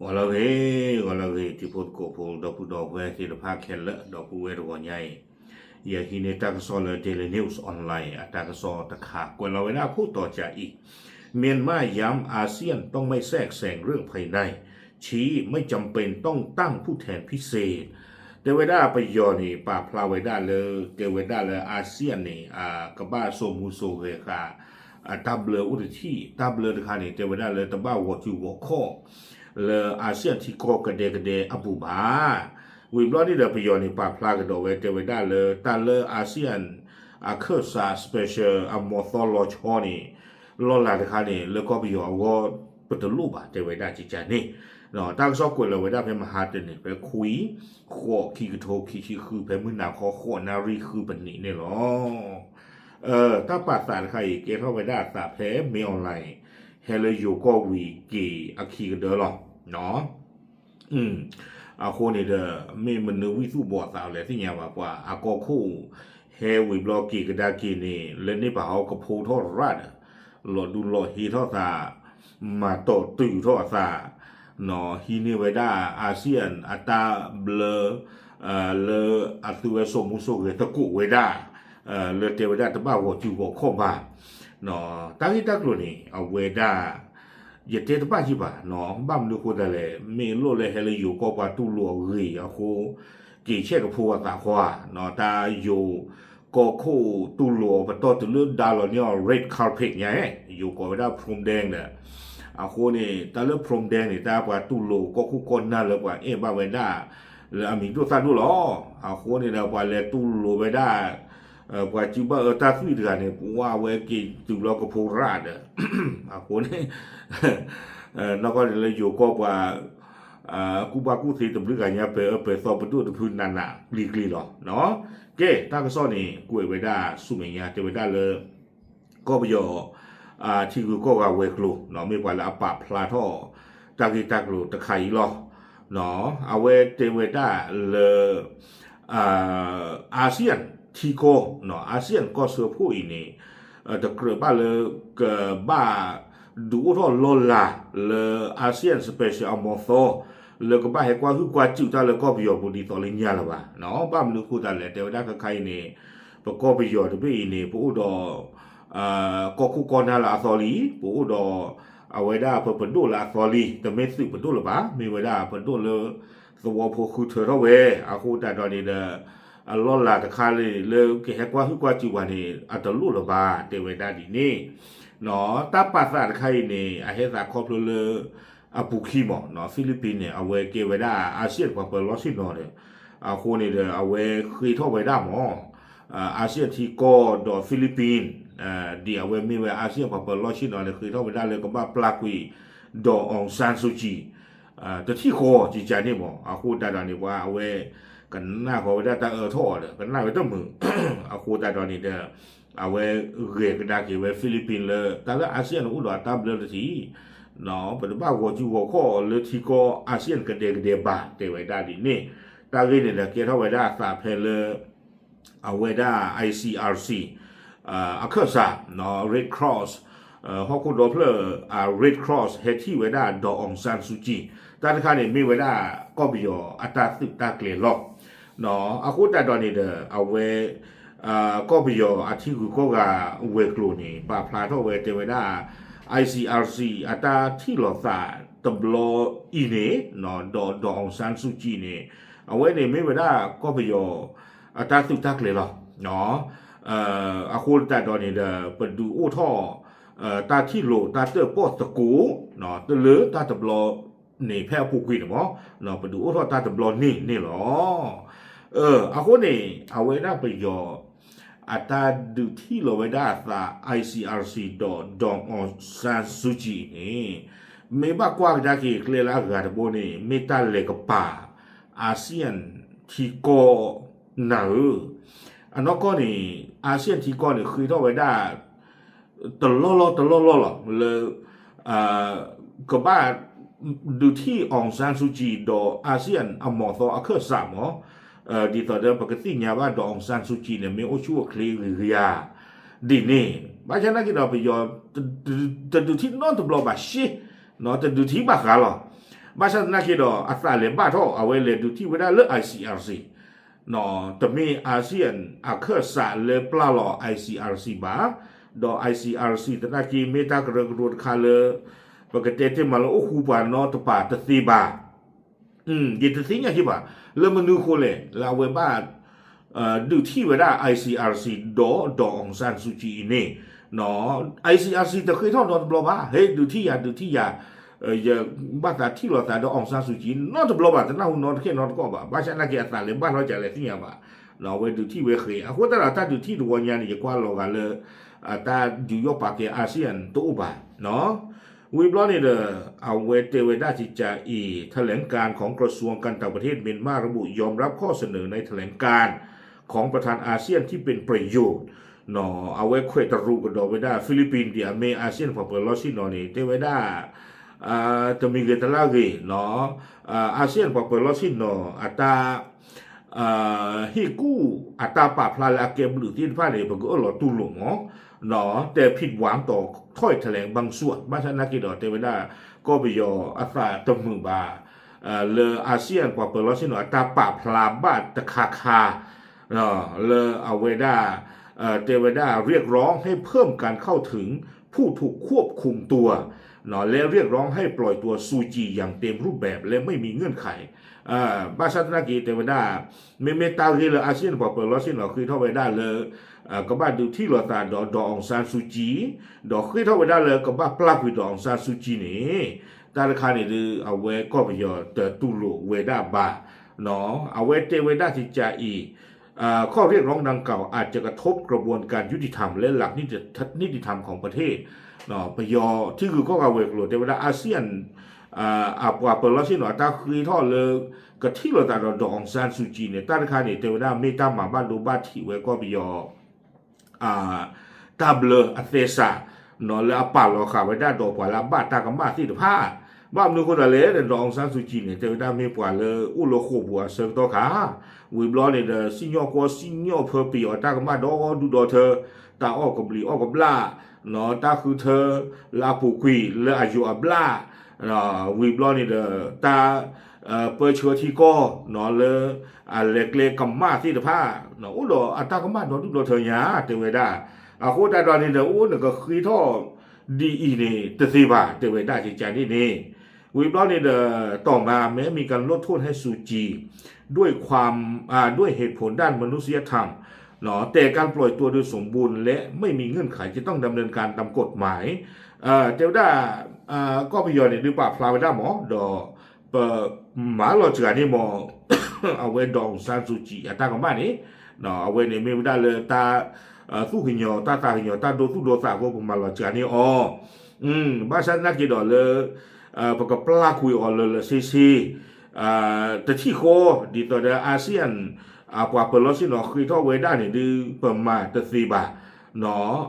ဂီၤလၢအဂ့ၤ, ဂီၤလၢအဂ့ၤ တံၤဖိသကိးဖိ ဒီပုၢ်ဒီဝဲၢ်သ့ၣ်တဖၣ်ခဲလၢာ် ဒီပုၢ်ဝဲၢ်တဂီၤညါအံၤ, ယဟံးန့ၢ်တၢ်ကစီၣ်လၢ Daily News Online အတၢ်ကစီၣ်တခါ ကွဲးလီၤဝဲဒၣ်အခိၣ်တီကၠးအံၤ, မြန်မာ ย้ำ อาเซียนต้องไม่แทรกแซงเรื่องภายใน ชี้ไม่จำเป็นต้องตั้งผู้แทนพิเศษ တဲဝဲဒၣ်ပယီၤန့ၣ် ပာ်ဖျါဝဲဒၣ်လၢ တဲဝဲဒၣ်လၢ อาเซียน န့ၣ် ကဘၣ်စိာ်မူစိာ်ဂဲၤဃာ် တၢ်ဘျၢအိၣ်တထံၣ်, တၢ်ဘျၢတခါန့ၣ် တဲဝဲဒၣ်လၢတဘၣ်ဂီၤစုဂီၤခီၣ် လၢ อาเซียน ထံကီၢ်ကဒဲကဒဲအပူၤဘၣ်. ဝံၤဘျီန့ၣ်ဒီး ပယီၤန့ၣ် ပာ်ဖျါကဒီးဝဲ တဲဝဲဒၣ်လၢတၢ်လၢ อาเซียน အခၢၣ်စး special အမီၤသီလီၤဆီန့ၣ် လီၢ်လၤတခါန့ၣ် လၢကီၢ်ပယီၤအဂီၢ် ပတလိၣ်ဘၣ် တဲဝဲဒၣ်ကကန့ၣ်, တၢ်ကစီၣ်ကွဲးလီၤဝဲဒၣ်ဖဲမဟါတနံၤ ဖဲခွံ ဃိး ခံကထိခံဆံဃု ဖဲမုၢ်နၤခီ ဃိးနၣ်ရံၣ်ဃုပနံးန့ၣ်လီၤ. တၢ်ပာ်သးတခါအံၤ ကဲထီၣ်ဝဲဒၣ်အသးဖဲ မင်းအောင်လှိုင် ဟဲလၢယိၤကီၢ်ဝံၤက့ၤအခံကဒၢလီၤ. အဃိန့ၣ်ဒီး မ့ၢ်မနုၤဝံၣ်သူၣ်ဘီၣ်သးလဲၣ် သ့ၣ်ညါဘၣ်ပှၤ အကီၢ်ခိၣ် ဟဲဝံၤဘျီက့ၤကဒါက့ၤန့ၣ် လၢန့ၢ်ပာ်ဟီကဖိထီၣ်ရၣ်ဒီး လီၤဒူလီၤဟ့ထီၣ်သး မၤတီၢ်တုၤထီၣ်အသး ဟံးန့ၢ်ဝဲဒၣ် อาเซียน အတၢ်ဘျၢ လၢအသုဝဲစိာ်မူစိာ်ဂဲၤသကိးဝဲဒၣ် လၢတဲဝဲဒၣ်တဘၣ်ဂီၤစုဂီၤခီၣ်ဘၣ် တၢ်ဂ့ၢ်တၢ်ကျိၤန့ၣ် အဝဲဒၣ် ယတဲတဘၣ်ယံၤဘၣ်နီၤ, ဘၣ်မနုၤအဃိသတးလဲၣ်, မ့ၢ်လိၣ်လၢဟဲလၢယိၤကီၢ်ပှၤတူၢ်လိာ်အဂ့ၤအဃိ က့ၤဆဲးကဖိအသးဃီဧါ, တၢ်ယိၤကီၢ်ခိၣ်တူၢ်လိာ်အပတီၢ်တုၤလၢဒါလီၤန့ၢ်အီၤ red carpet ညါ, ယိၤကိးဝဲဒၣ် พรมแดง ဒီး အဃိန့ၣ် တၢ်လၢ พรมแดง န့ၣ် တၢ်ပှၤတူၢ်လိာ်ကီၢ်ခိၣ်ကီၢ်နၢ်လၢပှၤအဲၣ်ဘၣ်ဝဲဒၣ် လၢအမံၤဒိၣ်သၣ်ဒိၣ်လီၤ. အဃိန့ၣ်ဒီး ပှၤလဲၤတူၢ်လိာ်ဝဲဒၣ် ပှၤစုဘၣ်အၢတၢ်သွံၣ်တဂၤန့ၣ် ပဝဲက့ၤတုၤလီၤကဖိရၣ်ဒီး အဃိန့ၣ် နီၢ်ကီၢ်န့ၣ်လၢယိၤကီၢ်ပှၤ ကူၣ်ဘၣ်ကူၣ်သ့တဘျုးဂၤညါ ပၢၤအၢပၢၤသီပဒိၣ်တဖုနးနးကျံၤကျံၤလီၤ. ကဲ တၢ်ကစီၣ်န့ၣ် ကွဲးဝဲဒၣ်ဆူမဲာ်ညါ တဲဝဲဒၣ်လၢ ကီၢ်ပယီၤ ထံဂုၤကီၢ်ဂၤဝဲၤကျိၤ မ့ၢ်ပှၤလၢအပာ်ဖျါထီၣ် တၢ်ဂ့ၢ်တၢ်ကျိၤတခါအံၤလီၤ. အဝဲတဲဝဲဒၣ်လၢ อาเซียน ထံကီၢ် อาเซียน ကီၢ်စၢဖှိၣ်အံၤန့ၣ် တကြၢးဘၣ်လၢ ကဘၣ်ဒုးအိၣ်ထီၣ်လီၢ်လၤလၢ อาเซียน special အမီၤသီ လၢကဘၣ်ဟဲကွၢ်ဟုၣ်ကွၢ်စူၣ်တၢ်လၢကီၢ်ပယီၤပူၤဒ်သိးလၢညါလၢၤဘၣ်. ဘၣ်မနုၤအဃိသတးလဲၣ် တဲဝဲဒၣ်ခဲခါအံၤန့ၣ် ပကီၢ်ပယီၤတဘ့ၣ်အံၤန့ၣ် ပအိၣ်ဒီး ကီၢ်ခိၣ်ကီၢ်နၢ်လၢအသီလံ, ပအိၣ်ဒီး အဝဲဒၣ်ပပဒိၣ်လၢအသီလံ, တမ့ၢ်သုးပဒိၣ်လၢၤဘၣ်, မ့ၢ်ဝဲဒၣ်ပဒိၣ်လၢ သဝီဖိဃုထၢထီၣ်ဝဲ, အဃိသတးဒီးန့ၣ်ဒီး အလီၢ်လၤတခါလၢ လၢကဟဲကွၢ်ဟုၣ်ကွၢ်စူၣ်ပှၤန့ၣ် အတလိၣ်လၢၤဘၣ် တဲဝဲဒၣ်ဒ်န့ၣ် တၢ်ပာ်သးတခါအံၤန့ၣ် အဟဲသးခီဖျိလၢ အပူၤခံမး Philippines န့ၣ် အဝဲကဲဝဲဒၣ် อาเซียน ပှၤပၢၤလီၢ်ဆ့ၣ်နီၤဒီး အဃိန့ၣ်ဒီး အဝဲဃ့ထီၣ်ဝဲဒၣ်မး อาเซียน ထံကီၢ်ဒီး Philippines ဒ်အဝဲမ့ၢ်ဝဲ อาเซียน ပှၤပၢၤလီၢ်ဆ့ၣ်နီၤန့ၣ် ဃ့ထီၣ်ဝဲဒၣ်လၢကဘၣ်ပျၢ်ကွံာ် ဒီး အောင်ဆန်းစုကြည် တထံၣ်ဃီ ကကန့ၣ်မး အဃိသတးဒီးန့ၣ် ပှၤအဝဲ ကနၣ်ဃီၤဝဲဒၣ်တၢ်အၢထီၣ်အီၤဒီး ကနၣ်ဝဲတမုာ် အဃိသတးဒီးန့ၣ်ဒီး အဝဲဂဲၤကဒါက့ၤဝဲ Philippines လၢ တၢ်လၢ อาเซียน န့ၣ်အိၣ်ဒီးအတၢ်ဘျၢတထံၣ် ပတဘၣ်ဂီၤစုဂီၤခီၣ်လၢထံကီၢ် อาเซียน ကဒဲကဒဲဘၣ် တဲဝဲဒၣ်ဒ်န့ၣ် တၢ်ဂ့ၢ်န့ၣ်ဒီးကဲထီၣ်ဝဲဒၣ်အသးဖဲလၢ အဝဲဒၣ် ไอซีอาร์ซี အခၢၣ်စး Red Cross ဟီၣ်ခိၣ်ဒီဖျၢၣ် Red Cross ဟဲထံၣ်ဝဲဒၣ် ဒီး အောင်ဆန်းစုကြည် တၢ်တခါန့ၣ်မ့ၢ်ဝဲဒၣ်ကီၢ်ပယီၤအတၢ်သုးတၢ်ကျဲၤလီၤ. အဃိသတးဒီးန့ၣ်ဒီး အဝဲ ကီၢ်ပယီၤအထံဂုၤကီၢ်ဂၤဝဲၤကျိၤန့ၣ် ပာ်ဖျါထီၣ်ဝဲတဲဝဲဒၣ် ไอซีอาร์ซี အတၢ်ထံၣ်လိာ်သးတဘျီအံၤန့ၣ် ဒီး ဒီး အောင်ဆန်းစုကြည် န့ၣ် အဝဲန့ၣ်မ့ၢ်ဝဲဒၣ်ကီၢ်ပယီၤအတၢ်သုးတၢ်ကျဲၤလီၤ. အဃိသတးဒီးန့ၣ်ဒီး ပဒုးအိၣ်ထီၣ် တၢ်ထံၣ်လိာ်တၢ်တၢၣ်ပီၣ်သကိး တလၢတၢ်တဘျီန့ၣ် ဖဲအပူၤကွံာ်န့ၣ်မး ပဒုးအိၣ်ထီၣ်တၢ်တဘျီန့ၣ်န့ၣ်လီၤ. အဃိန့ၣ် အဝဲဒၣ်ပယီၤ အတၢ်ဒုးထံၣ်လိာ်ဝဲဒၣ်အသး ไอซีอาร์ซี ဒီး ဒီး အောင်ဆန်းစုကြည် န့ၣ် မ့ၢ်ဘၣ်ကွၢ်ကဒါက့ၤကျဲလၢအဂၤတဘိန့ၣ် မ့ၢ်တၢ်လဲၤကပၤ อาเซียน ထံကီၢ်နၤဧၢ အနီၢ်ကီၢ်န့ၣ် อาเซียน ထံကီၢ်န့ၣ် ဃ့ထီၣ်ဝဲဒၣ် တလီၢ်လီၢ်တလီၢ်လီၢ်လီၤ လၢ ကဘၣ်ဒုးထံၣ် အောင်ဆန်းစုကြည် ဒီး อาเซียน အမီၤသီအခၢၣ်စးမး ဒ်သိးဒီးပကသ့ၣ်ညါဘၣ်ဒီး အောင်ဆန်းစုကြည် န့ၣ် မ့ၢ်အိၣ်ဆူၣ်အိၣ်ချ့ဂ့ၤဂ့ၤဧါ ဒ်န့ၣ် ဘၣ်ဆၣ်နာ်က့ဒီး ပယီၤ တဒုးထံၣ်နီတဘျီဘၣ်ရှ့ တဒုးထံၣ်ဘၣ်ဃးလီၤ. ဘၣ်ဆၣ်သနာ်က့ဒီး အသးလဲၤဘၣ်ထီၣ် အဝဲလဲၤဒုးထံၣ်ဝဲဒၣ်လၢ I C R C တမ့ၢ် ASEAN အခၢၣ်စးလၢပျၢ်လီၤ I C R C ဘၣ်, ဒီး I C R C သနာ်က့မ့ၢ်တၢ်ကရၢကရိတခါလၢ ပကတဲတ့ၢ်မးလၢအိၣ်ဃူပှၤနီတပၤတသ့ဘၣ်. ယတသ့ၣ်ညါက့ၤဘၣ် လၢမနုၤအဃိလဲၣ် လၢအဝဲဘၣ် ဒုးထံၣ်ဝဲဒၣ် I C R C ဒီး ဒီး အောင်ဆန်းစုကြည် အံၤန့ၣ် I C R C တဃ့ထီၣ်နီတဘျီဘၣ် ဟဲဒုးထံၣ်ယၤ ဒုးထံၣ်ယၤ ယဘၣ်သးထံၣ်လိာ်သးဒီး အောင်ဆန်းစုကြည် နီတဘျီဘၣ် တနၢ်ဟူနီတခဲနီတကီၢ်ဘၣ် ဘၣ်ဆၣ်သနာ်က့အသးလဲၤဘၣ်ထီၣ်ကလဲၤသ့ၣ်ညါဘၣ် အဝဲဒုးထံၣ်ဝဲဃ့ အဃိသတးဒီးတၢ်ဒုးထံၣ်တဝီညါန့ၣ် ယကွၢ်လီၤဂာ်လၢ တၢ်ဒုးယီၣ်ပာ်ကဲ ASEAN တအိၣ်ဘၣ် ဝံၤဘျီန့ၣ်ဒီး အဝဲတဲဝဲဒၣ်ကကးအံၤ แถลงการณ์ของกระทรวงการต่างประเทศเมียนมาระบุยอมรับข้อเสนอในแถลงการณ์ของประธานอาเซียนที่เป็นประโยชน์ အဝဲခွဲးတရူးကဒီးဝဲဒၣ် ဖံလံးပံၣ် ဒ်အမ့ၢ် ASEAN ပှၤပၢၤလီၢ်ဆ့ၣ်နီၤန့ၣ် တဲဝဲဒၣ် တမံၤဂ့ၤတလါဂ့ၤ ASEAN ပှၤပၢၤလီၢ်ဆ့ၣ်နီၤ အတၢ် ဟ့ၣ်ကူၣ်အတၢ်ပာ်ဖျါလၢအကဲဘျုးသ့ၣ်တဖၣ်န့ၣ် ပကအၢၣ်လီၤတူၢ်လိာ်မး แต่ผิดหวังต่อถ้อยแถลงบางส่วน ဘၣ်ဆၣ်သနာ်က့ဒီးတဲဝဲဒၣ် ကီၢ်ပယီၤအသးတမုာ်ဘၣ် လၢ ASEAN ပှၤပၢၤလီၢ်ဆ့ၣ်နီၤ အတၢ်ပာ်ဖျါဘၣ်တခါခါ လၢအဝဲဒၣ် တဲဝဲဒၣ် เรียกร้องให้เพิ่มการเข้าถึงผู้ถูกควบคุมตัว และเรียกร้องให้ปล่อยตัวซูจีอย่างเต็มรูปแบบและไม่มีเงื่อนไข ဘၣ်ဆၣ်သနာ်က့တဲဝဲဒၣ် မ့မ့ၢ်တၢ်ဂ့ၢ်လၢ ASEAN ပှၤပၢၤလီၢ်ဆ့ၣ်နီၤဃ့ထီၣ်ဝဲဒၣ်လၢ ကဘၣ်ဒုးထံၣ်လိာ်သးဒီး ဒီးအောင်ဆန်းစုကြည် ဒီးဃ့ထီၣ်ဝဲဒၣ်လၢကဘၣ်ပျၢ်ကွံာ်ဒီး အောင်ဆန်းစုကြည် န့ၣ် တၢ်တခါန့ၣ်ဒုး အဝဲကီၢ်ပယီၤတတူၢ်လိာ်ဝဲဒၣ်ဘၣ် အဝဲတဲဝဲဒၣ်ကကးအံၤ ข้อเรียกร้องดังกล่าวอาจจะกระทบกระบวนการยุติธรรมและหลักนิติธรรมของประเทศ ပယီၤထံဂုၤကီၢ်ဂၤဝဲၤကျိၤတဲဝဲဒၣ် ASEAN အပှၤပၢၤလီၢ်ဆ့ၣ်နီၤ အတၢ်ဃ့ထီၣ်လၢ ကထံၣ်လိာ်သးဒီး ဒီးအောင်ဆန်းစုကြည် န့ၣ် တၢ်တခါန့ၣ် တဲဝဲဒၣ်မ့ၢ်တၢ်မၤဘၣ်ဒိဘၣ်ထံးဝဲကီၢ်ပယီၤ တၢ်ဘျၢအသဲစး လၢအပာ်လီၤဃာ်ဝဲဒၣ်ဒီးပှၤလၢအဘၣ်တၢ်ကမၣ်သ့ၣ်တဖၣ် ဘၣ်မနုၤအဃိသတးလဲၣ် ဒီးအောင်ဆန်းစုကြည် န့ၣ် တဲဝဲဒၣ်မ့ၢ်ပှၤလၢအိၣ်လၢဃိာ်ပူၤအဆၢကတီၢ်ခါ ဝံၤဘျီန့ၣ်ဒီး စံၣ်ညီၣ်ကွီၢ်စံၣ်ညီၣ်ဖၢပယီၤအတၢ်ကမၣ်ဒီဒူၣ်ဒီထၢ တၢ်အီၣ်ကဘျံးအီၣ်ကဘျၣ် တၢ်ဃုထၢလၢအပူၤကွံာ်လၢအယိာ်အဘျၣ် ဝံၤဘျီန့ၣ်ဒီး တၢ် ပၢဆှၢထံကီၢ် လၢအလဲၤကျဲကမၣ်သ့ၣ်တဖၣ် အိၣ်ဒီးအတၢ်ကမၣ်ဒီဒူၣ်ဒီထၢညါ တဲဝဲဒၣ် အဃိသတးဒီးန့ၣ်ဒီး အိၣ်နကဃ့ထီၣ်ဒ်အံၤန့ၣ် တသ့ဘၣ် တဲဝဲဒၣ်ကကးန့ၣ်န့ၣ် ဝံၤဘျီန့ၣ်ဒီး ต่อมาแม้มีการลดโทษให้ซูจีด้วยความ ด้วยเหตุผลด้านมนุษยธรรม แต่การปล่อยตัวโดยสมบูรณ์และไม่มีเงื่อนไขจะต้องดำเนินการตามกฎหมาย တဲဝဲဒၣ် ကီၢ်ပယီၤန့ၣ် ဒုးပာ်ဖျါဝဲဒၣ်မး ဒီး ပမၤလီၤစှၤန့ၢ်မး အဝဲဒီးအောင်ဆန်းစုကြည် အတၢ်ကမၣ်န့ၣ် အဝဲန့ၣ်မ့ၢ်ဝဲဒၣ်လၢတၢ် သူၣ်ကညီၤ တၢ်သးကညီၤ တၢ်ဒိသူၣ်ဒိသးအဃိ ပမၤလီၤစှၤန့ၢ်အီၤ ဘၣ်ဆၣ်သနာ်က့ဒီးလၢ ပကပျၢ်ကွံာ်အီၤလၢလၢဆ့ဆ့ တထံၣ်ဃီ ဒ်သိးဒီး ASEAN အပှၤပၢၤလီၢ်ဆ့ၣ်နီၤဃ့ထီၣ်ဝဲဒၣ်န့ၣ်ဒုး ပမၤတသ့ဘၣ်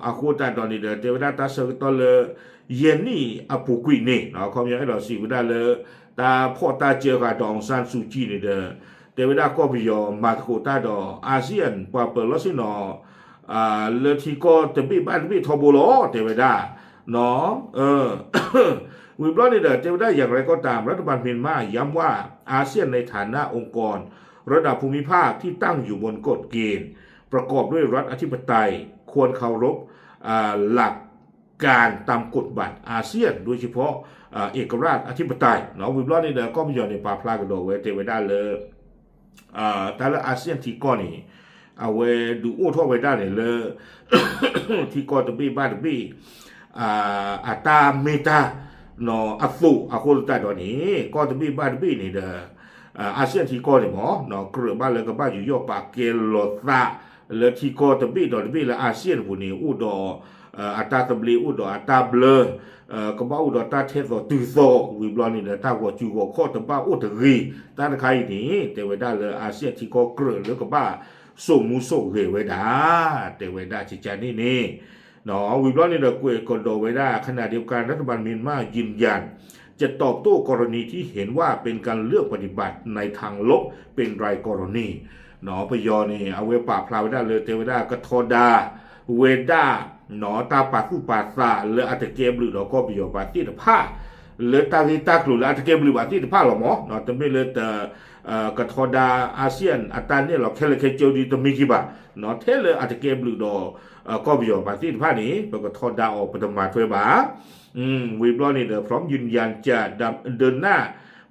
အဃိသတးဒီးန့ၣ်ဒီး တဲဝဲဒၣ်တၢ်ဆၢကတီၢ်လၢ ယဲၢ်နံၣ်အပူၤကွံာ်န့ၣ် ခီပညီအဲၣ်ဒိးစံးဝဲဒၣ်လၢ တၢ်ဖီၣ်တၢ်စၢဃာ်ဒီး အောင်ဆန်းစုကြည် န့ၣ်ဒီး တဲဝဲဒၣ်ကီၢ်ပယီၤမၤသကိးတၢ်ဒီး ASEAN ပှၤပၢၤလီၢ်ဆ့ၣ်နီၤ လၢထံကီၢ်တဘ့ၣ်ဘၣ်တဘ့ၣ်ထီဘိလီၤ တဲဝဲဒၣ် ဝံၤဘျီန့ၣ်ဒီး တဲဝဲဒၣ် อย่างไรก็ตาม รัฐบาลเมียนมาย้ำว่าอาเซียนในฐานะองค์กรระดับภูมิภาคที่ตั้งอยู่บนกฎเกณฑ์ประกอบด้วยรัฐอธิปไตยควรเคารพหลักการตามกฎบัตรอาเซียนโดยเฉพาะเอกราชอธิปไตย ဝံၤဘျီန့ၣ်ဒီး ကီၢ်ပယီၤန့ၣ် ပာ်ဖျါကဒီးဝဲ တဲဝဲဒၣ်လၢ တၢ်လၢ ASEAN ထံကီၢ်န့ၣ် အဝဲဒုးအိၣ်ထီၣ်ဝဲဒၣ်န့ၣ်လၢ ထံကီၢ်တဘ့ၣ်ဘၣ်တဘ့ၣ် အတၢ်မ့ၢ်တၢ် အသိးအဃိသတးဒီးန့ၣ် ကီၢ်တဘ့ၣ်ဘၣ်တဘ့ၣ်န့ၣ်ဒီး ASEAN ထံကီၢ်န့ၣ်မ့ၢ် ကြၢးဘၣ်လၢကဘၣ်ယူးယီၣ်ပာ်ကဲလီၤသး လၢထံကီၢ်တဘ့ၣ်ဒီးတဘ့ၣ်လၢ ASEAN အပူၤန့ၣ် အိၣ်ဒီး အတၢ်သဘျ့ အိၣ်ဒီးအတၢ်ဘျၢ ကဘၣ်အိၣ်ဒီးတၢ်ထဲသိးတုၤသိး ဝံၤဘျီန့ၣ်ဒီး တၢ်ဂီၤစုဂီၤခီၣ်တဘၣ်အိၣ်တဂ့ၤ တၢ်တခါအံၤန့ၣ် တဲဝဲဒၣ်လၢ ASEAN ထံကီၢ်ကြၢးလၢကဘၣ်စိာ်မူစိာ်ဂဲၤဝဲဒၣ် တဲဝဲဒၣ်ကကန့ၣ်န့ၣ် ဝံၤဘျီန့ၣ်ဒီး ကွဲးကဒီးဝဲဒၣ် ขณะเดียวกันรัฐบาลเมียนมายืนยันจะตอบโต้กรณีที่เห็นว่าเป็นการเลือกปฏิบัติในทางลบเป็นรายกรณี ပယီၤန့ၣ် အဝဲပာ်ဖျါဝဲဒၣ်လၢ တဲဝဲဒၣ်ကထီဒါဝဲဒၣ် တၢ်ပာ်သူၣ်ပာ်သးလၢအတကဲဘျုးဒီးကီၢ်ပယီၤဘၣ်သ့ၣ်တဖၣ် လၢတၢ်ဂ့ၢ်တၢ်ကျိၤလၢအတကဲဘျုးဘၣ်သ့ၣ်တဖၣ်လီၤမး, တမ့ၢ်လၢ ကထီဒါ ASEAN အတၢ်နဲၣ်လီၤခဲလၢာ်ခဲဆ့ဒ်တမ့ၢ်က့ၤဘၣ်, ထဲလၢအတကဲဘျုးဒီး ကီၢ်ပယီၤဘၣ်သ့ၣ်တဖၣ်န့ၣ် ပကထီဒါအီၤ ပတမၤထွဲဘၣ်. ဝံၤဘျီန့ၣ်ဒီး พร้อมยืนยันจะดำ- เดินหน้า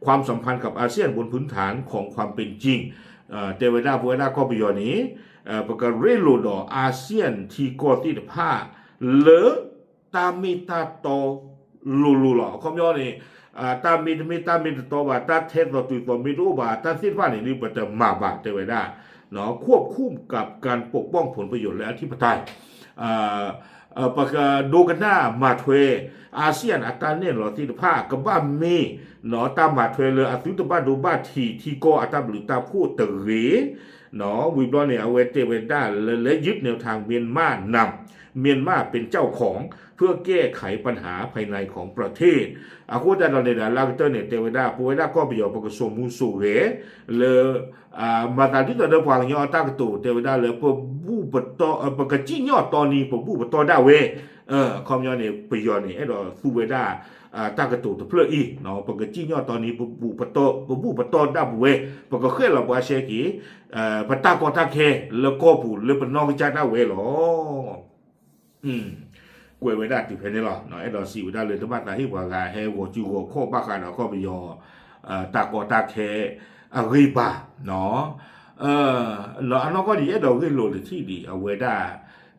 ความสัมพันธ์กับอาเซียนบนพื้นฐานของความเป็นจริง တဲဝဲဒၣ် ပဝဲဒၣ်ကီၢ်ပယီၤန့ၣ် ပကရ့လိာ်ဒီး ASEAN ထံကီၢ်သ့ၣ်တဖၣ် လၢ တၢ်မ့ၢ်တၢ်တီ လိၤလိၤလီၤ. အခီပညီန့ၣ် တၢ်မ့ၢ်တမ့ၢ်တၢ်မ့ၢ်တတီဘၣ်, တၢ်ထဲသိးတုၤသိးမ့ၢ်တအိၣ်ဘၣ်, တၢ်သ့ၣ်တဖၣ်န့ၣ် ဒ်ပတမၤဘၣ် တဲဝဲဒၣ် ควบคู่กับการปกป้องผลประโยชน์และอธิปไตย ပကဒိကနၣ်မၤထွဲ ASEAN အတၢ်နဲၣ်လီၤသ့ၣ်တဖၣ် ကဘၣ်မ့ၢ် တၢ်မၤထွဲလၢအသုတဘၣ်ဒိဘၣ်ထံးထံကီၢ်အတၢ်ဘျုးတၢ်ဖှိၣ်တဂ့ၤ ဝံၤဘျီန့ၣ် အဝဲတဲဝဲဒၣ်လၢ และยึดแนวทาง เมียนมาเป็นเจ้าของ เพื่อแก้ไขปัญหาภายในของประเทศ အဃိသတးဒီးန့ၣ်ဒီး လၢကတၢၢ်န့ၣ် တဲဝဲဒၣ် ပဝဲဒၣ်ကီၢ်ပယီၤ ပကစိာ်မူစိာ်ဂဲၤ လၢ မၤသးဒ်သိးဒီးပှၤကညီအတၢ်ကတိၤ တဲဝဲဒၣ်လၢ ပဘူၣ်ပတီၢ် ပကစံၣ်ညီၣ်တီနံၤ ပဘူၣ်ပတီၢ်ဒၣ်ဝဲ အခီပညီန့ၣ် ပယီၤန့ၣ် အဲၣ်ဒိးသူဝဲဒၣ် တၢ်ကတိၤတဖျၢၣ်အံၤ ပကစံၣ်ညီၣ်တီနံၤ ပဘူၣ်ပတီၢ်ဒၣ်ပဝဲ ပကဃဲၣ်လီၤပှၤရှဲက့ၤ ပတၢ်ကီတၢ်ခဲလၢကီၢ်ပူၤလၢပနီၢ်ကစၢ်ဒၣ်ဝဲလီၤ. ကွဲးဝဲဒၣ်တုၤဖဲန့ၣ်လီၤ. အဲၣ်ဒိးစံးဝဲဒၣ်လၢ တဘၣ်သးဟ့ၣ်ပှၤဂၤ ဟဲဂီၤစုဂီၤခီၣ်ဘၣ်ဃးဒီးကီၢ်ပယီၤ တၢ်ကီတၢ်ခဲအဂ့ၢ်ဘၣ်. အနီၢ်ကီၢ်ဒ် အဲၣ်ဒိးဂ့ၢ်လိာ်တထံၣ်ဒံး အဝဲဒၣ်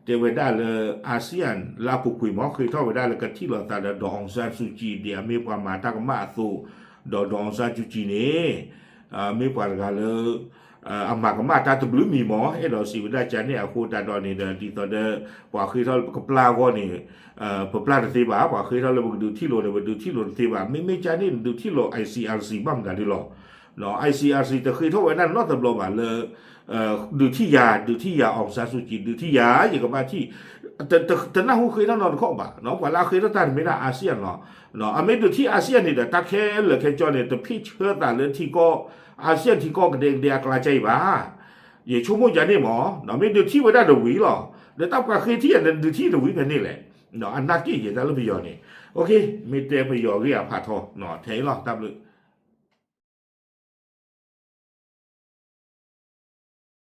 တဲဝဲဒၣ်လၢ ASEAN လၢအပူၤကွံာ်မ့ၢ် ဃ့ထီၣ်ဝဲဒၣ်လၢကထံၣ်လိာ်သးဒီး ဒေါ်အောင်ဆန်းစုကြည် ဒ်အမ့ၢ်ပှၤမၤတၢ်ကမၣ်အသိး, ဒီး ဒေါ်အောင်ဆန်းစုကြည် န့ၣ် မ့ၢ်ပှၤတဂၤလၢ အမၤကမၣ်တၢ်တဘျုးမံၤမ့ၢ် အဲၣ်ဒိးစံးဝဲဒၣ်ကန့ၣ် အဃိသတးဒီးန့ၣ်ဒီး ဒ်သိးဒီး ပှၤဃ့ထီၣ်လၢပကပျၢ်အဂီၢ်န့ၣ် ပပျၢ်တသ့ဘၣ်, ပှၤဃ့ထီၣ်လၢပကဒုးထံၣ်လိာ်န့ၣ် ပဒုးထံၣ်လိာ်တသ့ဘၣ်. မ့မ့ၢ်ကန့ၣ် ဒုးထံၣ်လိာ် ICRC ဘၣ်မနုၤဒ်လီၤ. ICRC တဃ့ထီၣ်ဝဲဒၣ်နီတဘျီဘၣ်လၢ ဒုးထံၣ်ယၤ ဒုးထံၣ်ယၤ အောင်ဆန်းစုကြည် ဒုးထံၣ်ယၤ ယကဘၣ်ထံၣ် တနၢ်ဟူဃ့ထီၣ်နီတခီၣ်ဘၣ်. ပှၤလၢအဃ့ထီၣ်တၢ်န့ၣ်မ့ၢ်ဒၣ် ASEAN လီၤ. အမ့ၢ်ဒုးထံၣ် ASEAN န့ၣ်ဒီး တၢ်ခဲလၢာ်ခဲဆ့န့ၣ် တဖ့ၣ်ဆၢသးလၢထံကီၢ် ASEAN ထံကီၢ်ကဒဲကဒဲအကျါကဲအံၤဘၣ်. ယဆိကမိၣ်ယၤန့ၣ်မ့ၢ် မ့ၢ်ဒုးထံၣ်ဝဲဒၣ်တဝံၤလီၤ. ဒီးတၢ်ပှၤဃ့ထံၣ်ယၤန့ၣ် ဒုးထံၣ်တဝံၤဖဲန့ၣ်လဲၣ်. အနၢ်က့ၣ်ယဲၢ်တၢ်လၢပယီၤန့ၣ် မ့ၢ်တဲပယီၤဂ့ၢ်အဖးထီ ထဲအံၤလီၤ တၢ်ဘျုး